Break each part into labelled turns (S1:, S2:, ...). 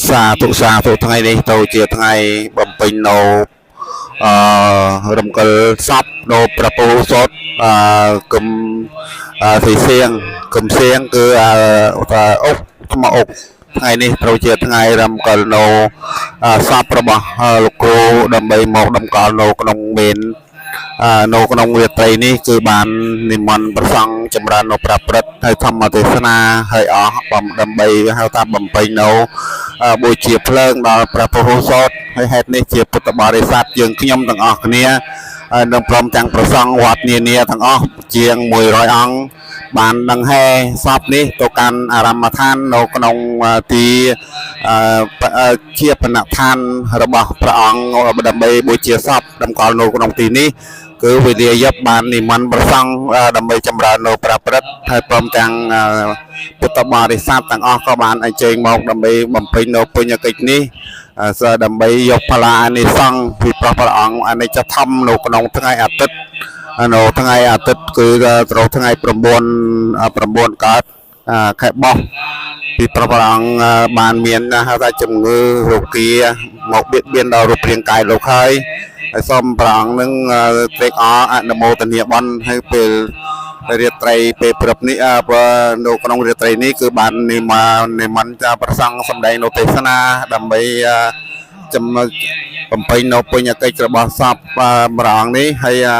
S1: សាធុសាធុថ្ងៃនេះទៅជាថ្ងៃបំពេញនៅអឺរំកិលសពនៅព្រះពោធិសតអឺគឹមអឺស៊ីសៀងគឹមសៀងគឺអឺថាអុកថ្មអុកថ្ងៃនេះត្រូវជាថ្ងៃរំកិលនៅអឺសពរបស់លោកគ្រូដើម្បីមកតម្កល់នៅក្នុងមេន អឺនៅក្នុងរាត្រីនេះគឺបាននិមន្តប្រសង់ចម្រើននៅព្រះព្រឹត្តហើយធម្មទេសនាហើយអស់បំដើម្បីហៅថាបំពេញនៅអឺបូជាភ្លើងដល់ព្រះពុទ្ធោសតហើយហេតុនេះជាពុទ្ធបរិស័ទយើងខ្ញុំទាំងអស់គ្នាហើយនឹងព្រមទាំងប្រសង់វត្តនានាទាំងអស់ជាង100អង្គបានដង្ហែសពនេះទៅកាន់អារម្មដ្ឋាននៅក្នុងទីអឺជាបណដ្ឋានរបស់ព្រះអង្គដើម្បីបូជាសពតម្កល់នៅក្នុងទីនេះ គឺវេលាយប់បាននិមន្តប្រសង់ដើម្បីចម្រើននៅព្រះព្រឹត្តហើយព្រមទាំងពុទ្ធបរិស័ទទាំងអស់ក៏បានអញ្ជើញមកដើម្បីបំពេញនៅពុញ្ញកិច្ចនេះសដើម្បីយកផលាអានិសង្សពីព្រះព្រះអង្គអនិច្ចធម្មនៅក្នុងថ្ងៃអាទិត្យនៅថ្ងៃអាទិត្យគឺត្រូវថ្ងៃ9 9កើតខែបោះពីព្រះព្រះអង្គបានមានហៅថាជំងឺរោគាមកបៀតបៀនដល់រូបរាងកាយលោកហើយ ហើយសូមព្រះអង្គនឹងត្រេកអរអនុមោទនាបុណ្យហើយពេលរាត្រីពេលព្រឹកនេះអឺបើនៅក្នុងរាត្រីនេះគឺបាននិមនិមន្តប្រសង់សម្ដែងនៅទេសនាដើម្បីអឺចំបំពេញនៅពុញ្ញកិច្ចរបស់សពព្រះអង្គនេះហើយអឺ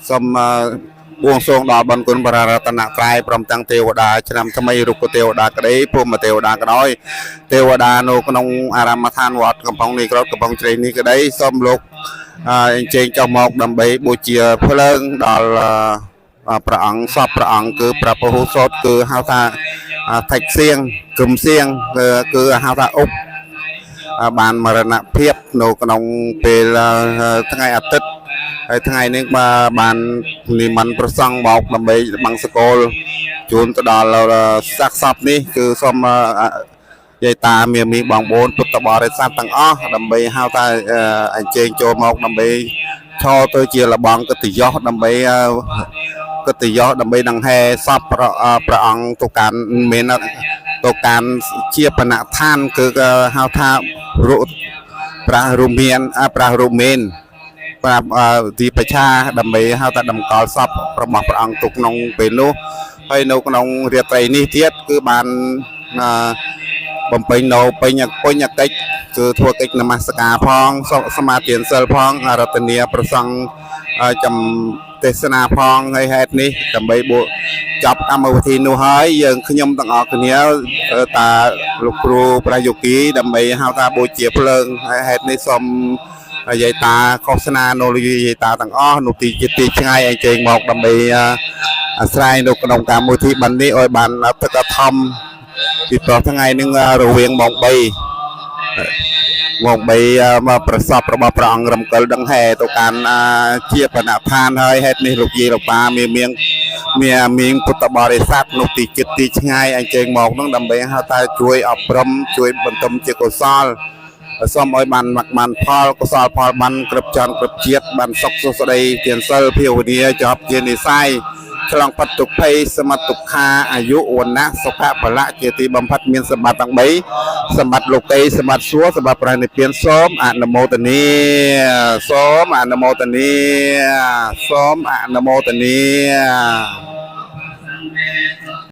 S1: សូមអឺបួងសួងដល់បុណ្យគុណព្រះរតនត្រ័យព្រមទាំងទេវតាឆ្នាំថ្មីរុក្ខទេវតាក្តីភូមិទេវតាក៏ដោយទេវតានៅក្នុងអារាមដ្ឋានវត្តកំពង់នេះក្រោតកំពង់ជ្រៃនេះក្តីសូមលោក អញ្ជើញចុះមកដើម្បីបូជាភ្លើងដល់អឺព្រះអង្គសពព្រះអង្គគឺព្រះពហុសតគឺហៅថាថៃសៀងគឹមសៀងគឺគឺហៅថាអុកបានមរណភាពនៅក្នុងពេលថ្ងៃអាទិត្យហើយថ្ងៃនេះបាទបាននិមន្តប្រសង់មកដើម្បីបង្សកលជូនទៅដល់សាកសពនេះគឺសូមយាយតាមាមីបងប្អូនពុទ្ធបរិស័ទទាំងអស់ដើម្បីហៅថាអញ្ជើញចូលមកដើម្បីឈរទៅជាលបងកិត្តិយសដើម្បីកិត្តិយសដើម្បីដង្ហែសពព្រះព្រះអង្គទៅកាន់មានទៅកាន់ជាបណដ្ឋានគឺហៅថារុព្រះរុមានព្រះរុមានប្រាប់ទីបច្ឆាដើម្បីហៅថាតម្កល់សពរបស់ព្រះអង្គទុកក្នុងពេលនោះហើយនៅក្នុងរាត្រីនេះទៀតគឺបានអឺបំពេញនៅពេញពុញ្ញកិច្ចគឺធ្វើកិច្ចនមស្ការផងសមាទានសិលផងអារាធនាប្រសង់ចំទេសនាផងហើយហេតុនេះដើម្បីបួចប់កម្មវិធីនោះហើយយើងខ្ញុំទាំងអស់គ្នាតាលោកគ្រូព្រះយោគីដើម្បីហៅថាបូជាភ្លើងហើយហេតុនេះសូមយាយតាឃោសនានៅយាយតាទាំងអស់នៅទីជាទីឆ្ងាយអញ្ជើញមកដើម្បីអាស្រ័យនៅក្នុងកម្មវិធីបាននេះឲ្យបានទឹកធម្មពីព្រោះថ្ងៃនេះរវាងម៉ោង3ម៉ោង3មកប្រសពរបស់ព្រះអង្គរំកិលដង្ហែទៅកាន់ជាបណដ្ឋានហើយហេតុនេះលោកយាយលោកប៉ាមានមានមានមានពុទ្ធបរិស័ទនោះទីចិត្តទីឆ្ងាយអញ្ជើញមកនឹងដើម្បីហៅថាជួយអប់រំជួយបន្ទុំជាកុសលសូមឲ្យបានមគ្គបានផលកុសលផលបានគ្រប់ចន្ទគ្រប់ជាតិបានសុខសុស្ដីទានសិលភាវនាចប់ជានិស័យឆ្លងផុតទុក្ខភ័យសមត្ថទុក្ខាអាយុវណ្ណៈសុខៈពលៈជាទីបំផុតមានសម្បត្តិទាំង3សម្បត្តិលោកីសម្បត្តិសួគ៌សម្បត្តិព្រះនិព្វានសូមអនុមោទនាសូមអនុមោទនាសូមអនុមោទនា។